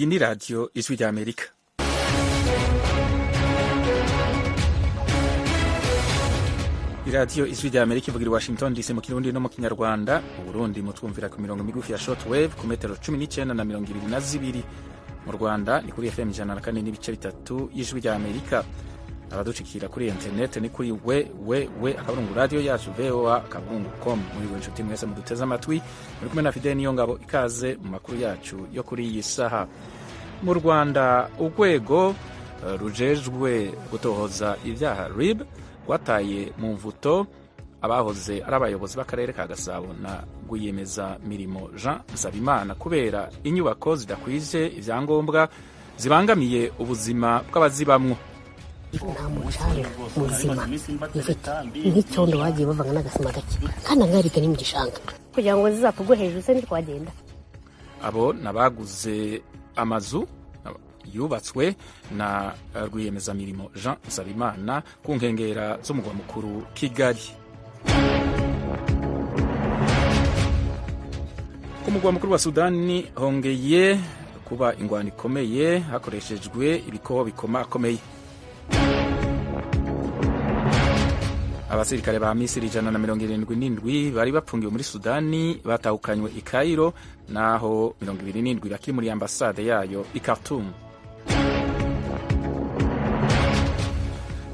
Iyi ni radiyo Ijwi ry'Amerika. Iradiyo Ijwi ry'Amerika ivugira i Washington DC mu Kirundi no mu Kinyarwanda. Mu Burundi mutwumvira ku mirongo migufi ya shortwave ku metero 19 na 22. Mu Rwanda ni kuri FM 104.3 y'Ijwi ry'Amerika. Abaducikira kuri internet ni kuri www akaburungu radio yacu voa akaburungu com. Muri inshuti mwese muduteze amatwi, muri kumwe na Fidel Niyongabo. Ikaze mu makuru yacu yo kuri iyi saha. Mu Rwanda, urwego rujejwe gutohoza ibyaha RIB rwataye mu mvuto abahoze ari abayobozi b'akarere ka Gasabo na Rwiyemeza Mirimo Jean Nsabimana kubera inyubako zidakwije ibyangombwa zibangamiye ubuzima bw'abazibamwo. Nta mucanga muzima ifite, nk'icyondo bagiye bavanga n'agasima gake, kandi angarika ni mu gishanga kugira ngo zizatugwe hejuru se ntitwagenda. Abo nabaguze amazu yubatswe na Rwiyemezamirimo Jean Nsabimana ku nkengera z'umugwa mukuru Kigali. Ku mugwa mukuru wa Sudani hongeye kuba ingwano ikomeye hakoreshejwe ibikoho bikomakomeye. Abasirikare ba Misiri 177 bari bapfungiwe muri Sudani batahukanywe i Cairo, naho 27 bakiri muri ambasade yayo i Khartoum.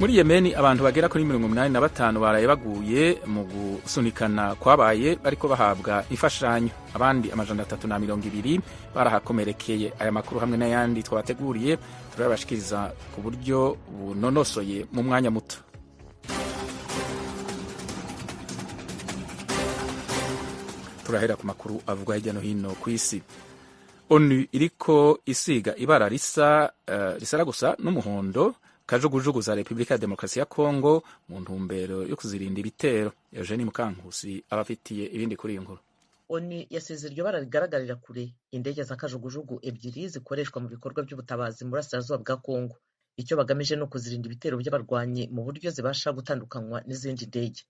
Muri Yemeni, abantu bagera kuri 85 baraye baguye mu gusunikana kwabaye bariko bahabwa imfashanyo, abandi 320 barahakomerekeye. Aya makuru hamwe n'ayandi twabateguriye turabashikiriza ku buryo bunonosoye mu mwanya muto. Turahera ku makuru avugwa hirya no hino ku isi. ONU iriko isiga ibara risa risara gusa n'umuhondo kajugujugu za Repubulika ya Demokarasi ya Kongo mu ntumbero yo kuzirinda ibitero. Eugene Mukankusi abafitiye ibindi kuri iyi nkuru. ONU yasize iryo bara rigaragarira kure indege za kajugujugu ebyiri zikoreshwa mu bikorwa by'ubutabazi mu burasirazuba bwa Kongo. Icyo bagamije ni ukuzirinda ibitero by'abarwanyi mu buryo zibasha gutandukanywa n'izindi ndege.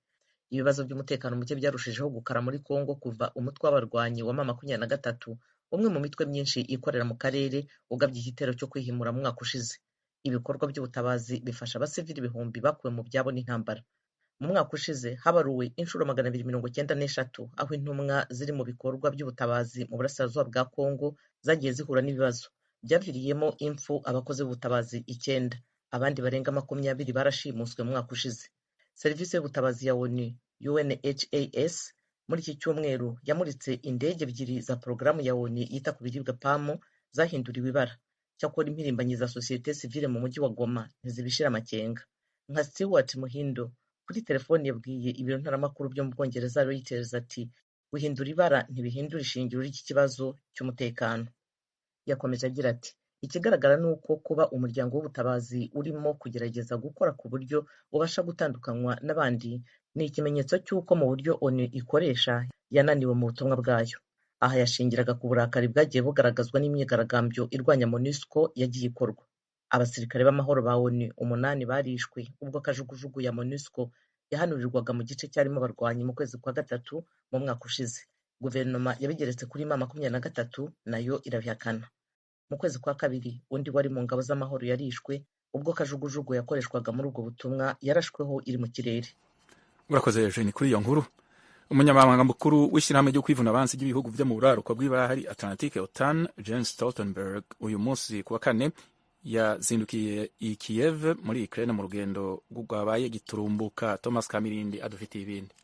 Ibibazo by'umutekano muke byarushijeho gukara muri Kongo kuva umutwe w'abarwanyi wa M23, umwe mu mitwe myinshi ikorera mu karere, ugabye igitero cyo kwihimura mu mwaka ushize. Ibikorwa by'ubutabazi bifasha abasivili ibihumbi bakuwe mu byabo n'intambara. Mu mwaka ushize habaruwe inshuro 293 aho intumwa ziri mu bikorwa by'ubutabazi mu burasirazuba bwa Kongo zagiye zihura n'ibibazo byaviriyemo impfu abakozi b'ubutabazi 9, abandi barenga 20 barashimuswe mu mwaka ushize. Serivisi y'ubutabazi ya ONU UNHAS muri iki cyumweru yamuritse indege ebyiri za porogaramu ya ONU yita ku biribwa PAM zahinduriwe ibara. Cyakora impirimbanyi za sosiyete sivile mu mujyi wa Goma ntizibishira amakenga. Nka Stewart Muhindo kuri telefoni yabwiye ibiro ntaramakuru byo mu Bwongereza Reuters ati: "Guhindura ibara ntibihindura ishingiro ry'ikibazo cy'umutekano." Yakomeje agira ati: "Ikigaragara ni uko kuba umuryango w'ubutabazi urimo kugerageza gukora ku buryo ubasha gutandukanywa n'abandi ni ikimenyetso cy'uko mu buryo ONU ikoresha yananiwe mu butumwa bwayo." Aha yashingiraga ku burakari bwagiye bugaragazwa n'imyigaragambyo irwanya MONUSCO yagiye ikorwa. Abasirikare b'amahoro ba ONU 8 barishwe ubwo kajugujugu ya MONUSCO yahanurirwaga mu gice cyarimo abarwanyi mu kwezi kwa gatatu mu mwaka ushize. Guverinoma yabigeretse kuri M23 nayo irabihakana. Mu kwezi kwa kabiri undi wari mu ngabo z'amahoro yarishwe ubwo kajugujugu yakoreshwaga muri ubwo butumwa yarashweho iri mu kirere. Urakoze Eugene kuri iyo nkuru. Umunyamabanga mukuru w'ishyirahamwe ryo kwivuna abansi ry'ibihugu byo mu buraruko bw'ibahari Atlantique OTAN, Jens Stoltenberg, uyu munsi ku wa kane yazindukiye i Kiev muri Ukraine mu rugendo rwabaye giturumbuka. Thomas Kamirindi adufitiye ibindi.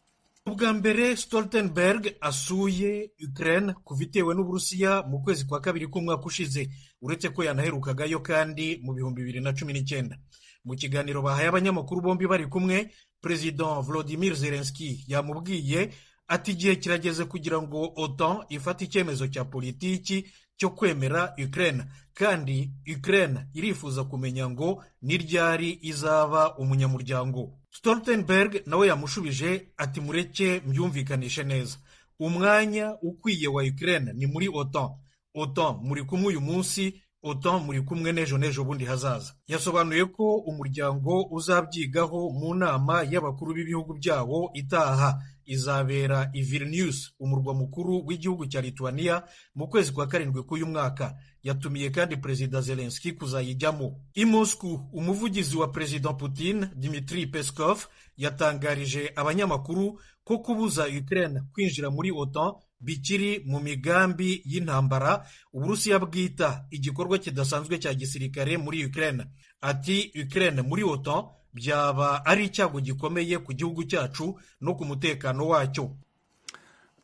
Ubwa mbere Stoltenberg asuye Ukraine kuva itewe n'Uburusiya mu kwezi kwa kabiri k'umwaka ushize, uretse ko yanaherukagayo kandi mu 2019. Mu kiganiro bahaye abanyamakuru bombi bari kumwe, President Volodymyr Zelensky yamubwiye ati: "Igihe kirageze kugira ngo OTAN ifate icyemezo cya politiki cyo kwemera Ukraine, kandi Ukraine irifuza kumenya ngo ni ryari izaba umunyamuryango." Stoltenberg nawe yamushubije ati: "Mureke mbyumvikanishe neza, umwanya ukwiye wa Ukraine ni muri OTAN. OTAN muri kumwe uyu munsi OTAN muri kumwe n'ejo n'ejo bundi hazaza. Yasobanuye ko umuryango uzabyigaho mu nama y'abakuru b'ibihugu byawo itaha izabera i Vilnius, umurwa mukuru w'igihugu cya Lithuania, mu kwezi kwa 7 k'uyu mwaka. Yatumiye kandi Perezida Zelensky kuzayijyamo. I Moscow, umuvugizi wa Perezida Putin Dmitry Peskov yatangarije abanyamakuru ko kubuza Ukraine kwinjira muri OTAN bikiri mu migambi y'intambara Uburusiya bwita igikorwa kidasanzwe cya gisirikare muri Ukraine. Ati Ukraine muri OTAN byaba ari icyago gikomeye ku gihugu cyacu no ku mutekano wacyo.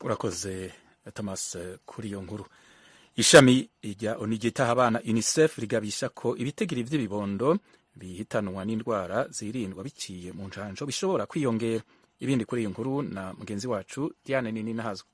Urakoze Thomas kuri iyo nkuru. Ishami rya ONU ryitaho abana UNICEF rigabisha ko ibitigiri vy'ibibondo bihitanwa n'indwara zirindwa biciye mu njanjo bishobora kwiyongera. Ibindi kuri iyi nkuru na mugenzi wacu Diane Nini Nahazwa.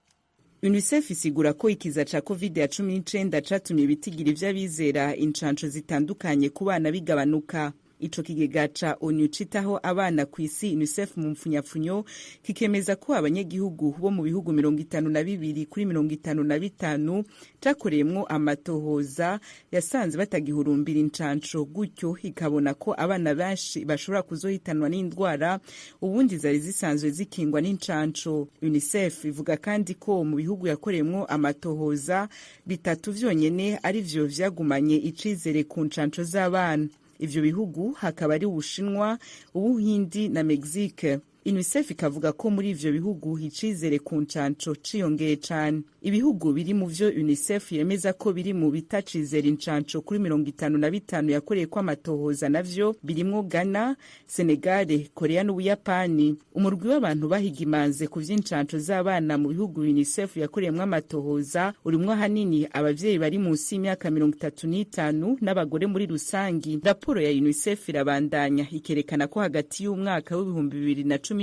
UNICEF isigura ko ikiza ca COVID-19 catumye ibitigiri vy'abizera incanco zitandukanye ku bana bigabanuka. Ico kigega ca ONU citaho abana ku isi UNICEF mu mfunyapfunyo kikemeza ko abanyagihugu bo mu bihugu 52 kuri 55 cakoreyemwo amatohoza yasanze batagihurumbira incanco, gutyo ikabona ko abana benshi bashobora kuzohitanwa n'indwara ubundi zari zisanzwe zikingwa n'incanco. UNICEF ivuga kandi ko mu bihugu yakoreyemwo amatohoza bitatu vyonyene ari vyo vyagumanye icizere ku ncanco z'abana. Ivyo bihugu hakaba ari Ubushinwa, Ubuhindi na Mexique. UNICEF ikavuga ko muri ivyo bihugu icizere ku ncanco ciyongeye cane. Ibihugu biri mu vyo UNICEF yemeza ko biri mu bitacizera incanco kuri 55 yakoreye ko amatohoza navyo birimwo Ghana, Senegal, Korea n'Ubuyapani. Umurwi w'abantu bahigimanze ku vy'incanco z'abana mu bihugu UNICEF yakoreyemwo amatohoza urimwo ahanini abavyeyi bari munsi y'imyaka 35 n'abagore muri rusangi. Raporo ya UNICEF irabandanya ikerekana ko hagati y'umwaka w'ibihumbi 2019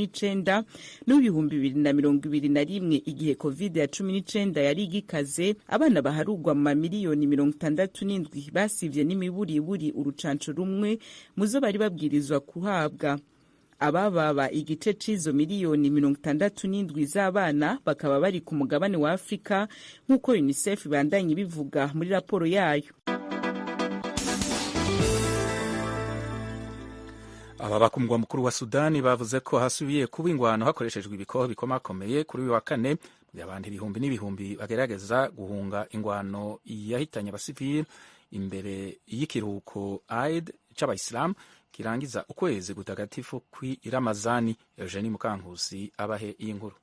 n'ibihumbi 2021, igihe COVID-19 yari igikaze, abana baharugwa mu mamiliyoni 67 basivye n'imiburiburi urucanco rumwe muzo bari babwirizwa kuhabwa. Abababa igice c'izo miliyoni 67 z'abana bakaba bari ku mugabane wa Afrika, nk'uko UNICEF ibandanya ibivuga muri raporo yayo. Aba ku mugwa mukuru wa Sudani bavuze ko hasubiye kuba ingwano hakoreshejwe ibikoho bikomakomeye kuri uyu wa kane, abantu ibihumbi n'ibihumbi bagerageza guhunga ingwano yahitanye abasivili imbere y'ikiruhuko Eid c'abayisilamu kirangiza ukwezi gutagatifu kw'iramazani. Eugenie Mukankusi abahe iyi nkuru.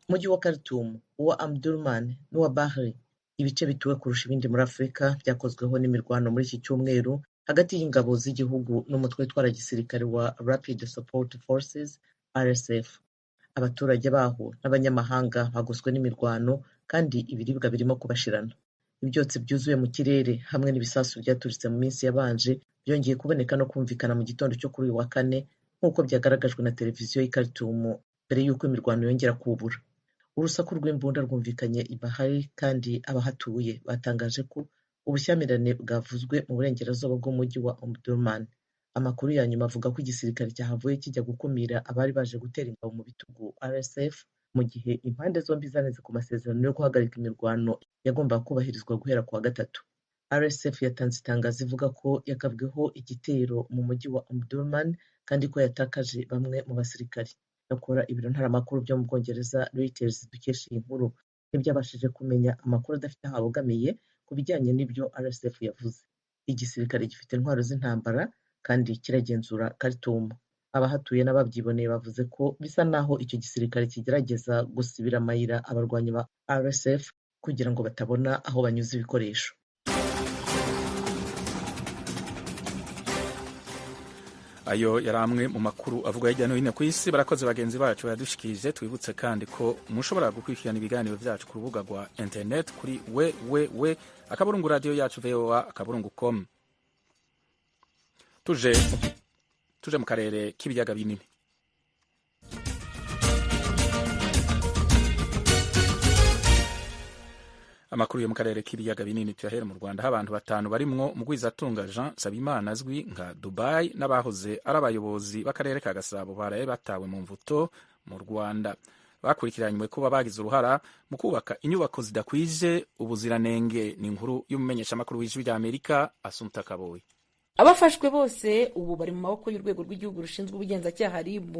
Umujyi wa Khartoum, uwa Omdurman n'uwa Bahri, ibice bituwe kurusha ibindi muri Afurika, byakozweho n'imirwano muri iki cyumweru hagati y'ingabo z'igihugu n'umutwe witwara gisirikare wa Rapid Support Forces RSF. Abaturage baho n'abanyamahanga bagoswe n'imirwano kandi ibiribwa birimo kubashirana. Ibyotsi byuzuye mu kirere hamwe n'ibisasu byaturitse mu minsi yabanje byongeye kuboneka no kumvikana mu gitondo cyo kuri uyu wa kane, nk'uko byagaragajwe na televiziyo y'i Khartoum mbere y'uko imirwano yongera kubura. Urusaku rw'imbunda rwumvikanye i Bahari kandi abahatuye batangaje ko ubushyamirane bwavuzwe mu burengerazuba bw'umujyi wa Omdurman. Amakuru ya nyuma avuga ko igisirikare cyahavuye kijya gukumira abari baje gutera ingabo mu bitugu RSF, mu gihe impande zombi zaneze ku masezerano yo guhagarika imirwano yagombaga kubahirizwa guhera ku wa gatatu. RSF yatanze itangazo ivuga ko yagabweho igitero mu mujyi wa Omdurman kandi ko yatakaje bamwe mu basirikare. Yakora ibiro ntaramakuru byo mu Bwongereza Reuters dukesha iyi nkuru ntibyabashije kumenya amakuru adafite aho abogamiye ku bijyanye n'ibyo RSF yavuze. Igisirikare gifite intwaro z'intambara kandi kiragenzura Khartoum. Abahatuye n'ababyiboneye bavuze ko bisa naho icyo gisirikare kigerageza gusibira amayira abarwanyi ba RSF kugira ngo batabona aho banyuza ibikoresho. Ayo yari amwe mu makuru avuga hirya no hino ku isi. Barakoze bagenzi bacu bayadushikirije. Twibutse kandi ko mushobora gukurikirana ibiganiro byacu ku rubuga rwa internet kuri www akaburungu radio yacu voa akaburungu com. Tuje mu karere k'ibiyaga binini. Amakuru yo mu karere k'ibiyaga binini tuyahera mu Rwanda, aho abantu batanu barimwo Mugwizatunga Jean Sabimana azwi nka Dubai n'abahoze ari abayobozi b'akarere ka Gasabo baraye batawe mu mvuto mu Rwanda. Bakurikiranywe kuba bagize uruhara mu kubaka inyubako zidakwije ubuziranenge. Ni inkuru y'umumenyeshamakuru w'Ijwi rya Amerika, Asumta Kaboyi. Abafashwe bose ubu bari mu maboko y'urwego rw'igihugu rushinzwe ubugenzacyaha, RIB.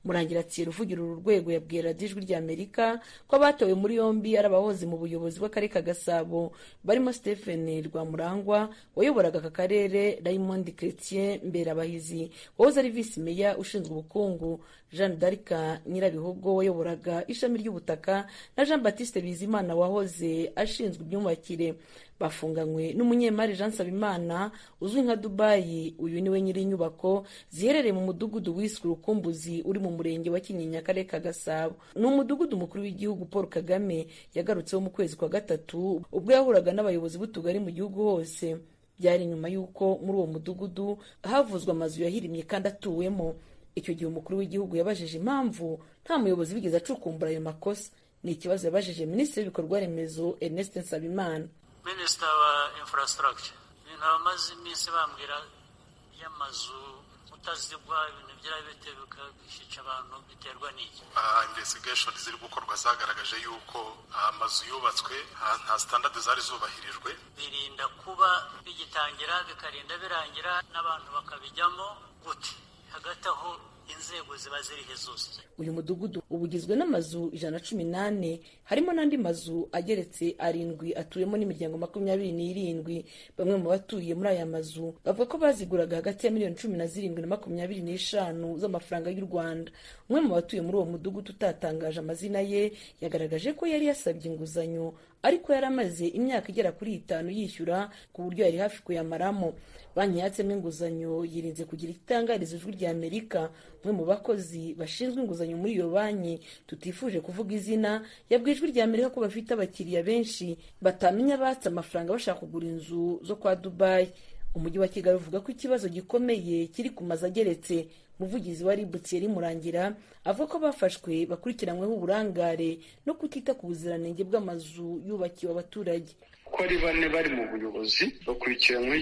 Murangira Thierry, uvugira uru rwego, yabwiye Radiyo Ijwi rya Amerika ko abatawe muri yombi ari abahoze mu buyobozi bw'akarere ka Gasabo, barimo Stephen Rwamurangwa wayoboraga aka karere, Raymond Chretien Mberabahizi wahoze ari visi meya ushinzwe ubukungu, Jeanne d'Arc Nyirabihogo wayoboraga ishami ry'ubutaka na Jean Baptiste Bizimana wahoze ashinzwe imyubakire. Bafunganywe n'umunyemari Jean Nsabimana uzwi nka Dubayi. Uyu niwe nyiri inyubako ziherereye mu mudugudu wiswe Urukumbuzi, uri mu murenge wa Kinyinya, akarere ka Gasabo. Ni umudugudu umukuru w'igihugu Paul Kagame yagarutseho mu kwezi kwa gatatu, ubwo yahuraga n'abayobozi b'utugari mu gihugu hose. Byari nyuma y'uko muri uwo mudugudu havuzwe amazu yahirimye kandi atuwemo. Icyo gihe umukuru w'igihugu yabajije impamvu nta muyobozi wigeze acukumbura ayo makosa. Ni ikibazo yabajije Minisitiri w'ibikorwa remezo, Ernest Nsabimana. Minisita wa infrastructure, ibintu bamaze iminsi bambwira y'amazu utazigwa, ibintu byari bikishica abantu, biterwa n'iki? Investigation ziri gukorwa zagaragaje yuko amazu yubatswe nta standard zari zubahirijwe. Birinda kuba bigitangira, bikarinda birangira n'abantu bakabijyamo gute? Hagati aho inzego ziba zirihe zose? Uyu mudugudu uba ugizwe n'amazu 114, harimo n'andi mazu ageretse arindwi, atuwemo n'imiryango 27. Bamwe mu batuye muri aya mazu bavuga ko baziguraga hagati ya miliyoni 17 na 25 z'amafaranga y'u Rwanda. Umwe mu batuye muri uwo mudugudu utatangaje amazina ye yagaragaje ko yari yasabye inguzanyo, ariko yari amaze imyaka igera kuri 5 yishyura, ku buryo yari hafi kuyamaramo. Banki yatsemo inguzanyo yirinze kugira itangariza Ijwi rya Amerika. Umwe mu bakozi bashinzwe inguzanyo muri iyo banki tutifuje kuvuga izina yabwiye Ijwi rya Amerika ko bafite abakiriya benshi batamenya batse amafaranga bashaka kugura inzu zo kwa Dubayi. Umujyi wa Kigali uvuga ko ikibazo gikomeye kiri ku mazu ageretse. Umuvugizi wa RIB, Thierry Murangira, avuga ko bafashwe bakurikiranyweho uburangare no kutita ku buziranenge bw'amazu yubakiwe abaturage. Uko ari bane bari mu buyobozi bakurikiranywe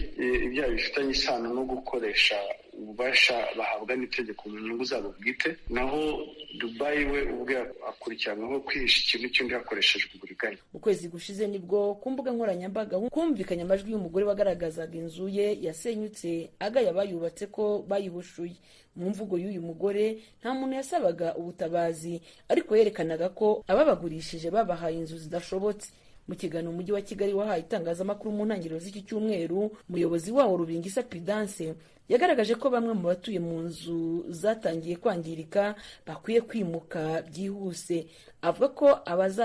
ibyaha bifitanye isano no gukoresha ububasha bahabwa n'itegeko mu nyungu zabo bwite, naho Dubayi we ubwe akurikiranyweho kwihisha ikintu cy'undi hakoreshejwe uburiganya. Mu kwezi gushize nibwo ku mbuga nkoranyambaga kumvikanye amajwi y'umugore wagaragazaga inzu ye yasenyutse, agaya abayubatse ko bayihushuye. Mu mvugo y'uyu mugore, nta muntu yasabaga ubutabazi, ariko yerekanaga ko ababagurishije babahaye inzu zidashobotse. Mu kiganiro umujyi wa Kigali wahaye itangazamakuru mu ntangiriro z'iki cyumweru, umuyobozi wawo, Rubingisa Pudence, yagaragaje ko bamwe mu batuye mu nzu zatangiye kwangirika bakwiye kwimuka byihuse. Avuga ko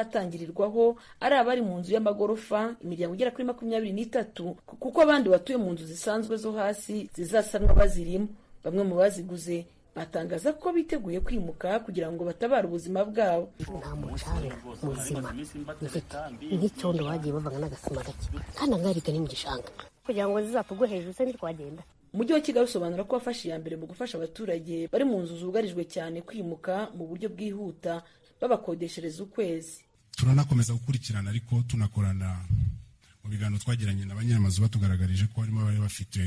abazatangirirwaho ari abari mu nzu y'amagorofa, imiryango igera kuri 23, kuko abandi batuye mu nzu zisanzwe zo hasi zizasanwa bazirimo. Bamwe mu baziguze batangaza ko biteguye kwimuka kugira ngo batabare ubuzima bwabo. Nta mucanga muzima ufite, nk'icyondo bagiye bavanga n'agasima gake, kandi ahangaha ni mu gishanga. Kugira ngo zizatugwe hejuru se ntitwagenda? Umujyi wa Kigali usobanura ko wafashe iya mbere mu gufasha abaturage bari mu nzu zugarijwe cyane kwimuka mu buryo bwihuta, babakodeshereza ukwezi. Turanakomeza gukurikirana, ariko tunakorana mu biganiro twagiranye na banyiramazu, batugaragarije ko harimo abari bafite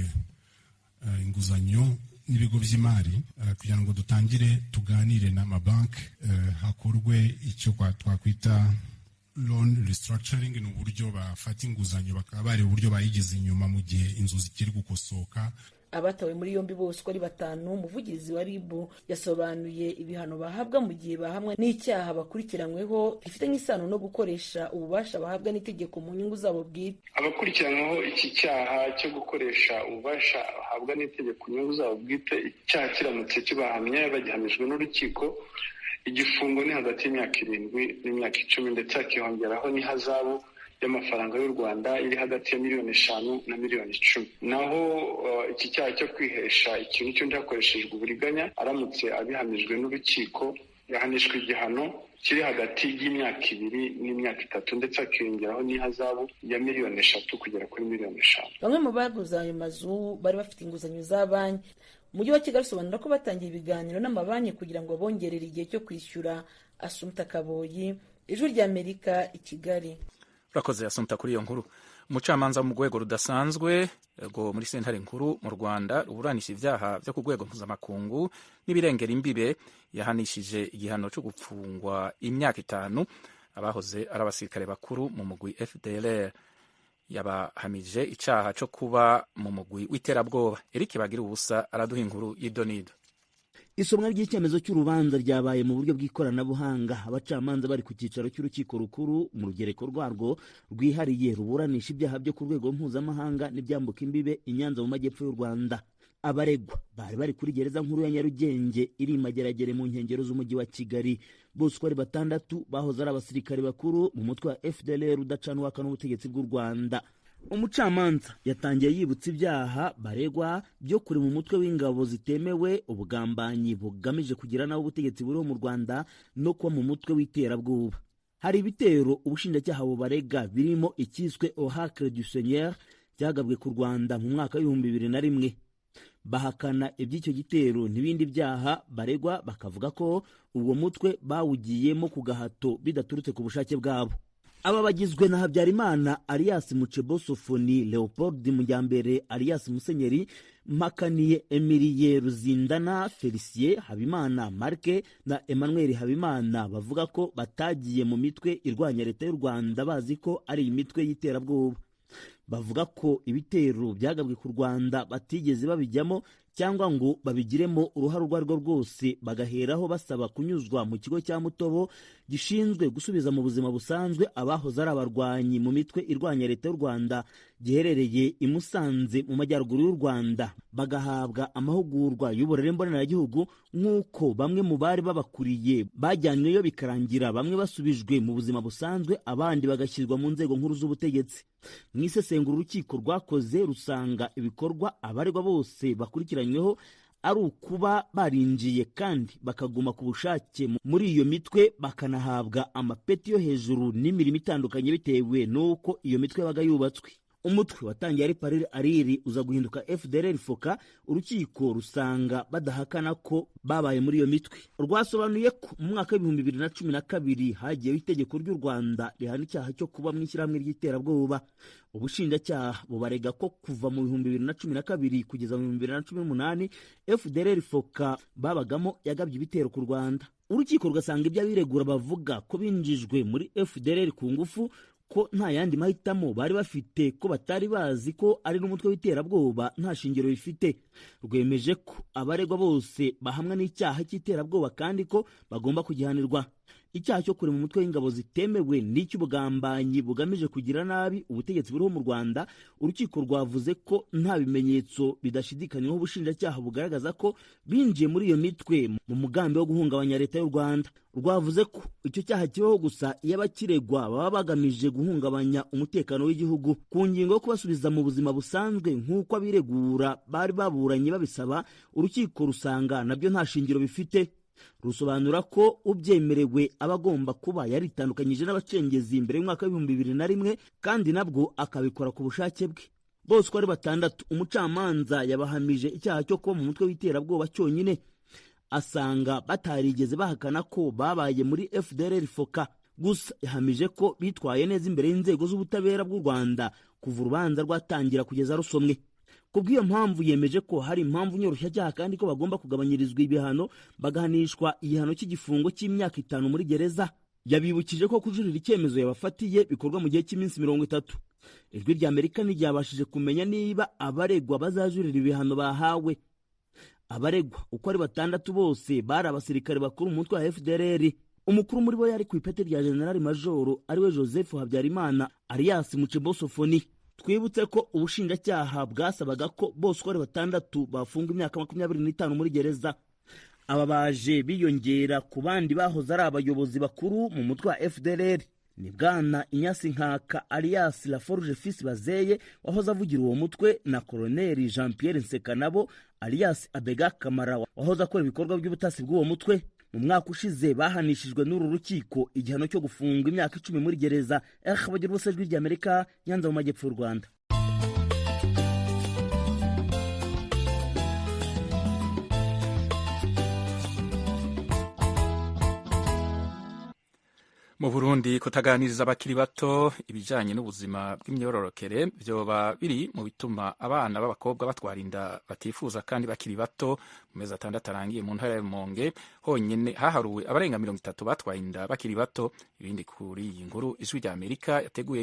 inguzanyo n'ibigo by'imari, kugira ngo dutangire tuganire n'amabanki, hakorwe icyo twakwita loan restructuring. Ni uburyo bafata inguzanyo bakaba bareba uburyo bayigize inyuma mu gihe inzu zikiri gukosoka. Abatawe muri yombi bose uko ari batanu, umuvugizi wa RIB yasobanuye ibihano bahabwa mu gihe bahamwa n'icyaha bakurikiranyweho gifitanye isano no gukoresha ububasha bahabwa n'itegeko mu nyungu zabo bwite. Abakurikiranyweho iki cyaha cyo gukoresha ububasha bahabwa n'itegeko mu nyungu zabo bwite, icyaha kiramutse kibahamye bagihamijwe n'urukiko, igifungo ni hagati y'imyaka 7 n'imyaka 10, ndetse hakiyongeraho n'ihazabu y'amafaranga y'u Rwanda iri hagati ya miliyoni 5 na miliyoni 10. Naho iki cyaha cyo kwihesha ikintu cy'undi hakoreshejwe uburiganya, aramutse abihamijwe n'urukiko, yahanishwa igihano kiri hagati y'imyaka 2 n'imyaka 3, ndetse hakiyongeraho n'ihazabu ya miliyoni 3 kugera kuri miliyoni 5. Bamwe mu baguze ayo mazu bari bafite inguzanyo za banki. Umujyi wa Kigali usobanura ko batangiye ibiganiro n'amabanki kugira ngo bongerere igihe cyo kwishyura. Asumta Kaboyi, Ijwi ry'Amerika, i Kigali. Urakoze, Asumta, kuri iyo nkuru. Umucamanza wo mu rwego rudasanzwe rwo muri sentare nkuru mu Rwanda ruburanisha ibyaha byo ku rwego mpuzamakungu n'ibirengera imbibe yahanishije igihano cyo gupfungwa imyaka 5 abahoze ari abasirikare bakuru mu mugwi FDLR. Yabahamije icaha cyo kuba mu mugwi w'iterabwoba. Eric Bagira ubusa araduha inkuru y'idonido. Isomwa ry'icyemezo cy'urubanza ryabaye mu buryo bw'ikoranabuhanga. Abacamanza bari ku cyicaro cy'urukiko rukuru mu rugereko rwarwo rwihariye ruburanisha ibyaha byo ku rwego mpuzamahanga n'ibyambuka imbibe i Nyanza mu majyepfo y'u Rwanda. Abaregwa bari bari kuri gereza nkuru ya Nyarugenge iri Mageragere mu nkengero z'umujyi wa Kigali. Bose uko ari 6 bahoze ari abasirikare bakuru mu mutwe wa FDLR udacanwaka n'ubutegetsi bw'u Rwanda. Umucamanza yatangiye yibutsa ibyaha baregwa byo kuri mu mutwe w'ingabo zitemewe, ubugambanyi bugamije kugira naho ubutegetsi buriho mu Rwanda no kuba mu mutwe w'iterabwoba. Hari ibitero ubushinjacyaha bubarega birimo icyiswe Oracle du Seigneur cyagabwe ku Rwanda mu mwaka w'ibihumbi 2001. Bahakana iby'icyo gitero n'ibindi byaha baregwa, bakavuga ko uwo mutwe bawugiyemo ku gahato bidaturutse ku bushake bwabo. Aba bagizwe na Habyarimana alias Mucebo Sofoni, Leopold Mujyambere alias Musenyeri, Mpakaniye Emilie Ruzindana, Felicien Habimana Marke na Emmanuel Habimana, bavuga ko batagiye mu mitwe irwanya leta y'u Rwanda bazi ko ari imitwe y'iterabwoba. Bavuga ko ibitero byagabwe ku Rwanda batigeze babijyamo cyangwa ngo babigiremo uruhare urwo arirwo rwose, bagaheraho basaba kunyuzwa mu kigo cya Mutobo gishinzwe gusubiza mu buzima busanzwe abahoze ari abarwanyi mu mitwe irwanya leta y'u Rwanda giherereye i Musanze mu majyaruguru y'u Rwanda, bagahabwa amahugurwa y'uburere mboneragihugu nk'uko bamwe mu bari babakuriye bajyanyweyo bikarangira bamwe basubijwe mu buzima busanzwe abandi bagashyirwa mu nzego nkuru z'ubutegetsi. Mu isesengura urukiko rwakoze rusanga ibikorwa abaregwa bose bakurikiranyweho ari ukuba barinjiye kandi bakaguma ku bushake muri iyo mitwe, bakanahabwa amapeti yo hejuru n'imirimo itandukanye bitewe n'uko iyo mitwe yabaga yubatswe. Umutwe watangiye ari Parire Ariri uza guhinduka FDLR Foka. Urukiko rusanga badahakana ko babaye muri iyo mitwe. Rwasobanuye ko mu mwaka w'ibihumbi 2012 hagiyeho itegeko ry'u Rwanda rihana icyaha cyo kuba mu ishyirahamwe ry'iterabwoba. Ubushinjacyaha bubarega ko kuva mu 2012 kugeza mu 2018 FDLR Foka babagamo yagabye ibitero ku Rwanda. Urukiko rugasanga ibyo abiregura bavuga ko binjijwe muri FDLR ku ngufu, ko nta yandi mahitamo bari bafite, ko batari bazi ko ari n'umutwe w'iterabwoba nta shingiro bifite. Rwemeje ko abaregwa bose bahamwa n'icyaha cy'iterabwoba kandi ko bagomba kugihanirwa. Icyaha cyo kurema umutwe w'ingabo zitemewe n'icy'ubugambanyi bugamije kugira nabi ubutegetsi buriho mu Rwanda, urukiko rwavuze ko nta bimenyetso bidashidikanywaho ubushinjacyaha bugaragaza ko binjiye muri iyo mitwe mu mugambi wo guhungabanya leta y'u Rwanda. Rwavuze ko icyo cyaha kibaho gusa iyo abakiregwa baba bagamije guhungabanya umutekano w'igihugu. Ku ngingo yo kubasubiza mu buzima busanzwe nk'uko abiregura bari baburanye babisaba, urukiko rusanga nabyo nta shingiro bifite. Rusobanura ko ubyemerewe aba agomba kuba yaritandukanyije n'abacengezi mbere y'umwaka w'ibihumbi 2001 kandi nabwo akabikora ku bushake bwe. Bose uko ari 6 umucamanza yabahamije icyaha cyo kuba mu mutwe w'iterabwoba cyonyine, asanga batarigeze bahakana ko babaye muri FDLR Foka. Gusa yahamije ko bitwaye neza imbere y'inzego z'ubutabera bw'u Rwanda kuva urubanza rwatangira kugeza rusomwe. Kubw'iyo mpamvu yemeje ko hari impamvu nyoroshyacyaha kandi ko bagomba kugabanyirizwa ibihano, bagahanishwa igihano cy'igifungo cy'imyaka 5 muri gereza. Yabibukije ko kujurira icyemezo yabafatiye bikorwa mu gihe cy'iminsi 30. Ijwi rya Amerika ntiryabashije kumenya niba abaregwa bazajurira ibihano bahawe. Abaregwa uko ari 6 bose bari abasirikare bakuru mu mutwe wa FDLR. Umukuru muri bo yari ku ipeti rya General Major ariwe Joseph Habyarimana alias Mucebo Sofoni. Twibutse ko ubushinjacyaha bwasabaga ko bose uko ari 6 bafunga imyaka 25 muri gereza. Aba baje biyongera ku bandi bahoze ari abayobozi bakuru mu mutwe wa FDLR. Ni Bwana Inyasi Nkaka alias Laforge Fils Bazeye wahoze avugira uwo mutwe, na Colonel Jean Pierre Nsekanabo alias Abega Kamara wahoze akora ibikorwa by'ubutasi bw'uwo mutwe. Mu mwaka ushize bahanishijwe n'uru rukiko igihano cyo gufunga imyaka 10 muri gereza. Bagira ubusa. Ijwi rya Amerika, Nyanza mu majyepfo y'u Rwanda. Mu Burundi, kutaganiriza abakiri bato ibijanye n'ubuzima bw'imyororokere vyoba biri mu bituma abana b'abakobwa batwara inda batifuza kandi bakiri bato. Mu mezi 6 arangiye, mu ntara ya Rumonge honyene haharuwe abarenga 30 batwaye inda bakiri bato. Ibindi kuri iyi nkuru Ijwi rya Amerika yateguye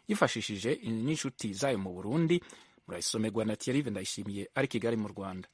yifashishije n'inshuti zayo mu Burundi, murayisomerwa na Thierry Ndayishimiye ari Kigali mu Rwanda.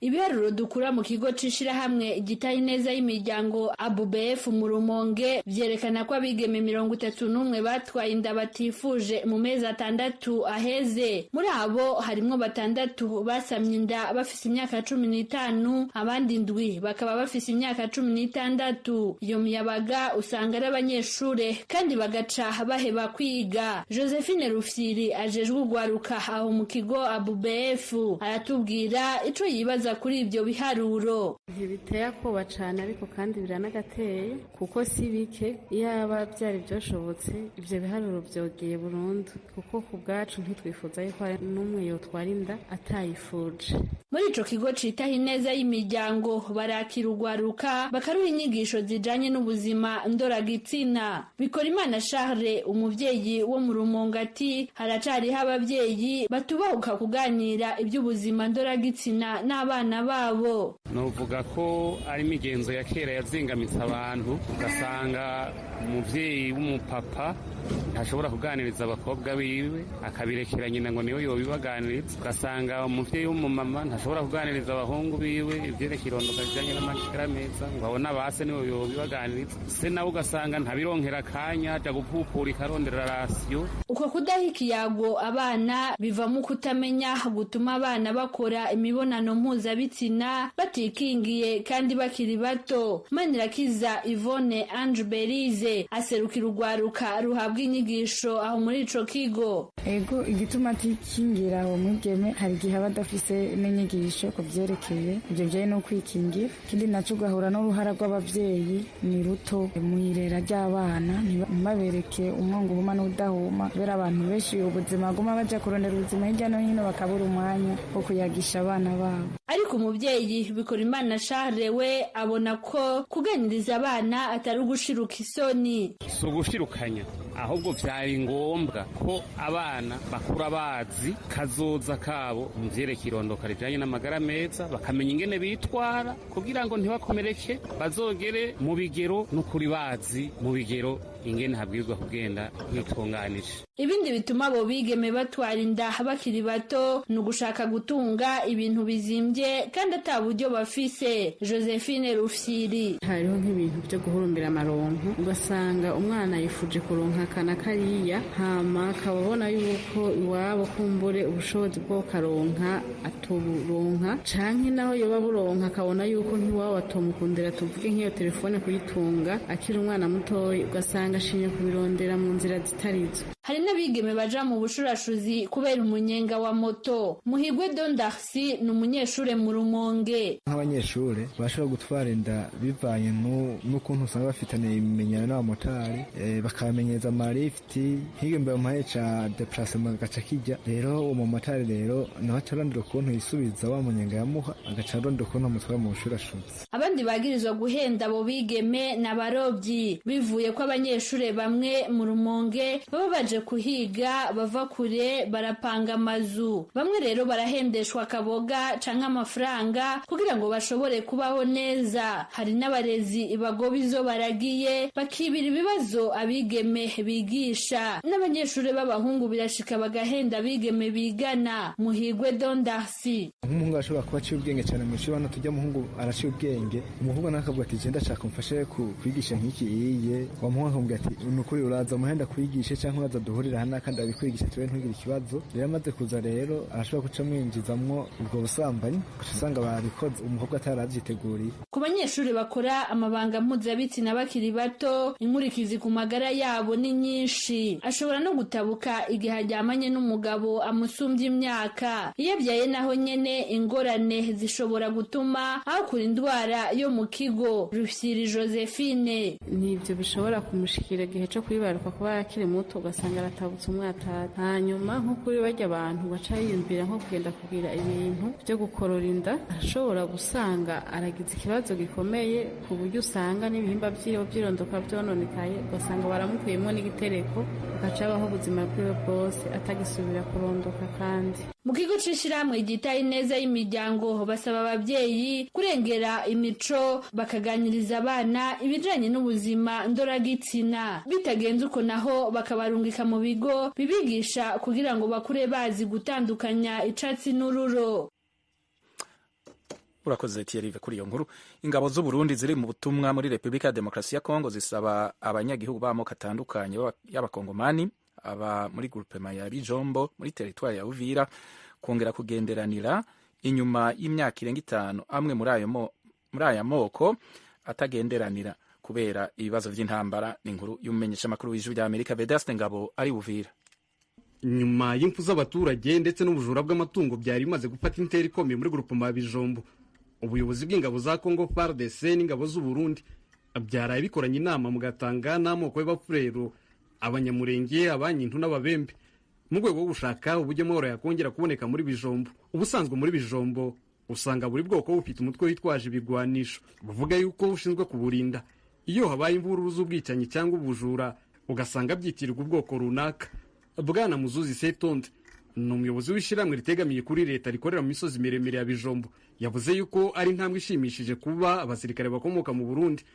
Ibiharuro dukura mu kigo c'ishirahamwe gitaye neza y'imiryango ABUBF mu Rumonge vyerekana ko abigeme 31 batwaye inda batifuje mu mezi 6 aheze. Muri abo harimwo 6 basamye inda bafise imyaka 15, abandi 7 bakaba bafise imyaka 16. Iyo miyabaga usanga ari abanyeshure kandi bagaca baheba kwiga. Josephine Rufyiri ajejwe ugwaruka aho mu kigo ABUBF aratubwira ico yibaza kuri ibyo biharuro. Ntibiteye akoba cyane, ariko kandi biranagateye kuko si bike. Iyaba byari byoshobotse ibyo biharuro byogeye burundu, kuko ku bwacu ntitwifuza yuko hari n'umwe yotwara inda atayifuje. Muri ico kigo citaho ineza y'imiryango barakira urwaruka bakaruha inyigisho zijanye n'ubuzima ndoragitsina. Bikorimana Charles, umuvyeyi wo mu Rumonge, ati haracariho abavyeyi batubahuka kuganira iby'ubuzima ndoragitsina n'abana babo. Novuga ko ari imigenzo ya kera yazingamitse abantu, ugasanga umuvyeyi w'umupapa ntashobora kuganiriza abakobwa biwe, akabirekera nyina ngo niwe yobibaganiriza. Ugasanga umuvyeyi w'umumama ntashobora kuganiriza abahungu biwe ivyerekeye irondoka rijanye n'amagara meza, ngo abone abase niwe yobibaganiriza. Se nawe ugasanga ntabironkera akanya, aja gupupura ikarondera rasiyo. Uko kudaha ikiyago abana bivamo kutamenya gutuma abana bakora imibonano mpuzabitsina batikingiye kandi bakiri bato. Manirakiza Yvonne Ange Berize aserukira urwaruka ruhabwa inyigisho aho muri ico kigo. Ego, igituma atikingira uwo mwigeme, hari igihe aba adafise n'inyigisho ku vyerekeye ivyo bijanye no kwikingira. Ikindi naco, ugahura n'uruhara rw'abavyeyi ni ruto mw'irera ry'abana, ntibabereke umwongo uhuma n'udahuma, kubera abantu benshi ubuzima baguma baja kurondera ubuzima hirya no hino, bakabura umwanya wo kuyagisha abana babo. Ariko umuvyeyi Bikorimana Charles we abona ko kuganiriza abana atari ugushiruka isoni. Si ugushirukanya, ahubwo vyari ngombwa ko abana bakura bazi kazoza kabo mu vyerekeye irondoka rijanye n'amagara meza, bakamenya ingene bitwara kugira ngo ntibakomereke, bazogere mu bigero n'ukuri bazi mu bigero ingene habwirizwa kugenda hitunganije. Ibindi bituma abo bigeme batwara inda bakiri bato ni ugushaka gutunga ibintu bizimbye kandi ata buryo bafise. Josephine Rufyiri: Hariho nk'ibintu byo guhurumbira amaronko, ugasanga umwana yifuje kuronka akana kariya, hama akaba abona yuko iwabo kumbure ubushobozi bwo karonka atuburonka, canke naho yoba buronka akabona yuko nk'iwabo atomukundira, tuvuge nk'iyo telefone kuyitunga akiri umwana mutoyi, ugasanga ashimye kubirondera mu nzira zitarizo. Hari n'abigeme baja mu bushurashuzi kubera umunyenga wa moto. Muhigwe Dondarsi ni umunyeshure mu Rumonge. Nk'abanyeshure bashobora gutwara inda bivanye n'ukuntu usanga bafitaniye ibimenyano n'abamotari, bakabamenyereza amalifti, nk'igihumbi bamuhaye ca deplacement agaca kijya. Rero uwo mumotari rero nawe aca arondera ukuntu yisubiza wa munyenga yamuha, agaca arondera ukuntu amutwara mu bushurashuzi. Abandi bagirizwa guhenda abo bigeme ni abarobyi, bivuye ko abanyeshure bamwe mu Rumonge baba baje kuhiga bava kure, barapanga amazu. Bamwe rero barahendeshwa akaboga canke amafaranga kugira ngo bashobore kubaho neza. Hari n'abarezi bagoba izo baragiye, bakibira ibibazo abigeme bigisha. N'abanyeshure b'abahungu birashika bagahenda abigeme bigana. Muhigwe Dondarsi: Nk'umuhungu arashobora kuba aciye ubwenge cyane mu ishuri, hano tujya umuhungu araciye ubwenge, umuhungu nawe akavuga ati je ndashaka umfashe kwigisha nk'iki iye. Wa muhungu akamubwira ati ni ukuri uraza umuhenda kwigishe, canke uraza duhurira hano kandi abikwigisha tube ntugire ikibazo. Rero amaze kuza rero arashobora guca mwinjizamwo ubwo busambanyi, ugaca usanga babikoze umukobwa atarabyiteguriye. Ku banyeshuri bakora amabanga mpuzabitsina bakiri bato, inkurikizi ku magara yabo ni nyinshi. Ashobora no gutabuka igihe aryamanye n'umugabo amusumbya imyaka. Iyo abyaye naho nyene ingorane zishobora gutuma hakura indwara yo mu kigo. Rufyiri Josephine: Nibyo bishobora kumushikira igihe cyo kwibaruka kuba akiri muto, ugasanga Ugasanga aratabutse umwatata. Hanyuma nko kuri barya abantu baca yiyumvira nko kugenda kugira ibintu byo gukorora inda, arashobora gusanga aragize ikibazo gikomeye, ku buryo usanga n'ibihimba vyiwe vyirondoka vyononekaye, ugasanga baramukuyemwo n'igitereko, agaca abaho ubuzima bwiwe bwose atagisubira kurondoka. Kandi mu kigo c'ishirahamwe ryitaye ineza y'imiryango basaba abavyeyi kurengera imico, bakaganiriza abana ibijanye n'ubuzima ndoragitsina. Bitagenze uko naho, bakabarungika mu bigo bibigisha kugira ngo bakure bazi gutandukanya icatsi n'ururo. Urakoze, Thierry, kuri iyo nkuru. Ingabo z'u Burundi ziri mu butumwa muri Repubulika ya Demokarasi ya Kongo zisaba abanyagihugu b'amoko atandukanye y'abakongomani aba muri groupement ya Bijombo muri teritwari ya Uvira kongera kugenderanira inyuma y'imyaka irenga 5 amwe muri aya moko atagenderanira kubera ibibazo by'intambara. Ni inkuru y'umumenyeshamakuru w'Ijwi rya Amerika, Vedaste Ngabo, ari Uvira. Nyuma y'impfu z'abaturage ndetse n'ubujura bw'amatungo byari bimaze gufata intera ikomeye muri groupement ya Bijombo, ubuyobozi bw'ingabo za Congo FARDC n'ingabo z'u Burundi byaraye bikoranye inama mugatanga n'amoko y'Abafurero, Abanyamurenge, Abanyintu n'Ababembe mu rwego rwo gushaka uburyo amahoro yakongera kuboneka muri Bijombo. Ubusanzwe muri Bijombo usanga buri bwoko bufite umutwe witwaje ibigwanisho buvuga yuko ushinzwe kuburinda. Iyo habaye imvururu z'ubwicanyi cyangwa ubujura, ugasanga byitirirwa ubwoko runaka. Bwana Muzuzi Setonde ni umuyobozi w'ishyirahamwe ritegamiye kuri leta rikorera mu misozi miremire ya Bijombo. Yavuze yuko ari intambwe ishimishije kuba abasirikare bakomoka mu Burundi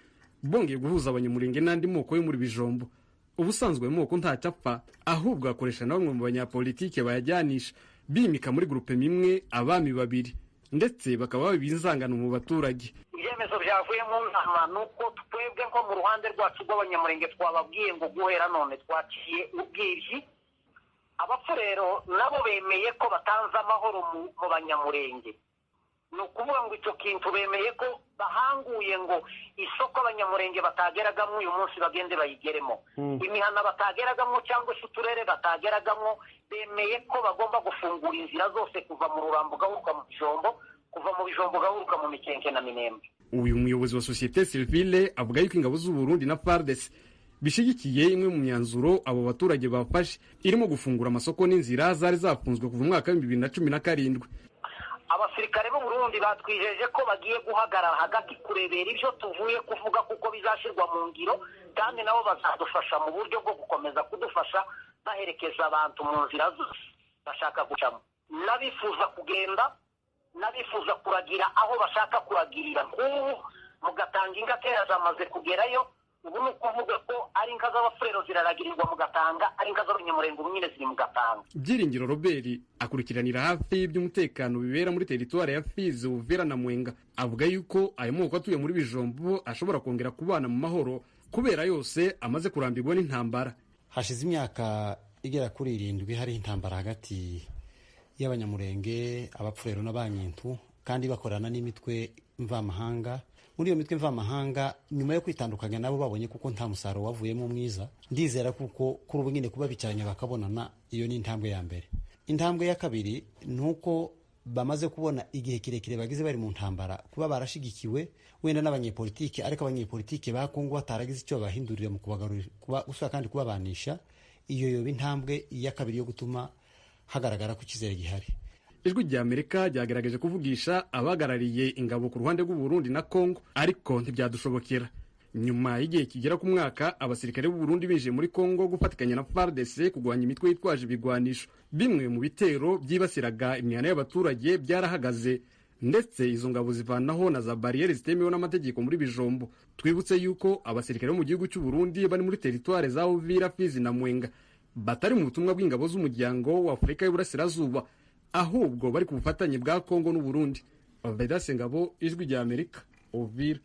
bongeye guhuza Abanyamurenge n'andi moko yo muri Bijombo. Ubusanzwe ayo moko ntacyo apfa, ahubwo akoresha na bamwe mu banyapolitike bayajyanisha, bimika muri gurupe imwe abami babiri, ndetse bakaba babiba inzangano mu baturage. Ibyemezo byavuye mu nama ni uko twebwe nko mu ruhande rwacu rw'Abanyamurenge twababwiye ngo guhera none twaciye ubwiryi. Abapfurero nabo bemeye ko batanze amahoro mu Banyamurenge. Ni ukuvuga ngo icyo kintu bemeye ko bahanguye ngo isoko Abanyamurenge batageragamo uyu munsi bagende bayigeremo, imihana batageragamo cyangwa se uturere batageragamo, bemeye ko bagomba gufungura inzira zose kuva mu Rurambo ugahuruka mu Bijombo, kuva mu Bijombo ugahuruka mu Mikenke na Minembwe. Uyu muyobozi wa sosiyete sivile avuga yuko ingabo z'u Burundi na FARDC bishigikiye imwe mu myanzuro abo baturage bafashe, irimo gufungura amasoko n'inzira zari zafunzwe kuva mu mwaka wa 2017. Abasirikare b'u Burundi batwijeje ko bagiye guhagarara hagati kurebera ibyo tuvuye kuvuga kuko bizashyirwa mu ngiro, kandi nabo bazadufasha mu buryo bwo gukomeza kudufasha baherekeza abantu mu nzira zose bashaka gucamo, n'abifuza kugenda, n'abifuza kuragira aho bashaka kuragirira. Nk'ubu mugatanga ingatera zamaze kugerayo. Ubu ni ukuvuga ko ari inka z'Abafurero ziraragirirwa mu Gatanga, ari inka z'Abanyamurenge ubu nyine ziri mu Gatanga. Byiringiro Robert akurikiranira hafi iby'umutekano bibera muri teritwari ya Fizi, Uvira na Mwenga. Avuga yuko ayo moko atuye muri Bijombo ashobora kongera kubana mu mahoro kubera yose amaze kurambirwa n'intambara. Hashize imyaka igera kuri 7 hari intambara hagati y'Abanyamurenge, Abapfurero n'Abanyintu, kandi bakorana n'imitwe mvamahanga. Muri iyo mitwe mvamahanga, nyuma yo kwitandukanya nabo, babonye kuko nta musaruro wavuyemo mwiza. Ndizera kuko kuri ubu nyine kuba bicaranye bakabonana, iyo ni intambwe ya mbere. Intambwe ya kabiri ni uko bamaze kubona igihe kirekire bagize bari mu ntambara, kuba barashigikiwe wenda n'abanyepolitike, ariko abanyepolitike ba Kongo bataragize icyo babahindurira mu kubagarurira kuba usura kandi kubabanisha. Iyo yoba intambwe ya kabiri yo gutuma hagaragara ko icyizere gihari. Ijwi rya Amerika ryagerageje kuvugisha abahagarariye ingabo ku ruhande rw'u Burundi na Congo, ariko ntibyadushobokera. Nyuma y'igihe kigera ku mwaka abasirikare b'u Burundi binjiye muri Congo gufatikanya na FARDC kurwanya imitwe yitwaje ibigwanisho, bimwe mu bitero byibasiraga imihana y'abaturage byarahagaze, ndetse izo ngabo zivanaho na za bariyeri zitemewe n'amategeko muri Bijombo. Twibutse yuko abasirikare bo mu gihugu cy'u Burundi bari muri teritware za Uvira, Fizi na Mwenga batari mu butumwa bw'ingabo z'Umuryango wa Afurika y'Uburasirazuba, ahubwo bari ku bufatanye bwa Kongo n'u Burundi. Vedaste Ngabo, Ijwi rya Amerika, Uvira.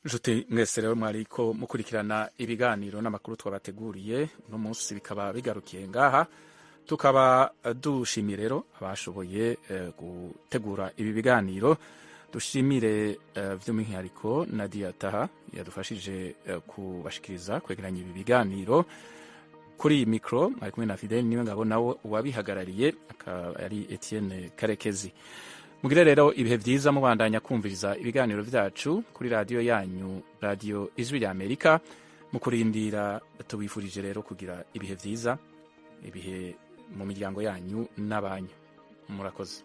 Nshuti mwese rero mwariko mukurikirana ibiganiro n'amakuru twabateguriye uno munsi, bikaba bigarukiye ngaha. Tukaba dushimiye rero abashoboye gutegura ibi biganiro. Dushimire by'umwihariko Nadia Taha yadufashije kubashikiriza kwegeranya ibi biganiro. Kuri iyi mikoro ari kumwe na Fidel niwe ngabo, nawe uwabihagarariye akaba ari Etienne Karekezi. Mugire rero ibihe byiza, mubandanya kumviriza ibiganiro byacu kuri radiyo yanyu, Radiyo Ijwi rya Amerika. Mu kurindira, tubifurije rero kugira ibihe vyiza, ibihe mu miryango yanyu n'abanyu. Murakoze.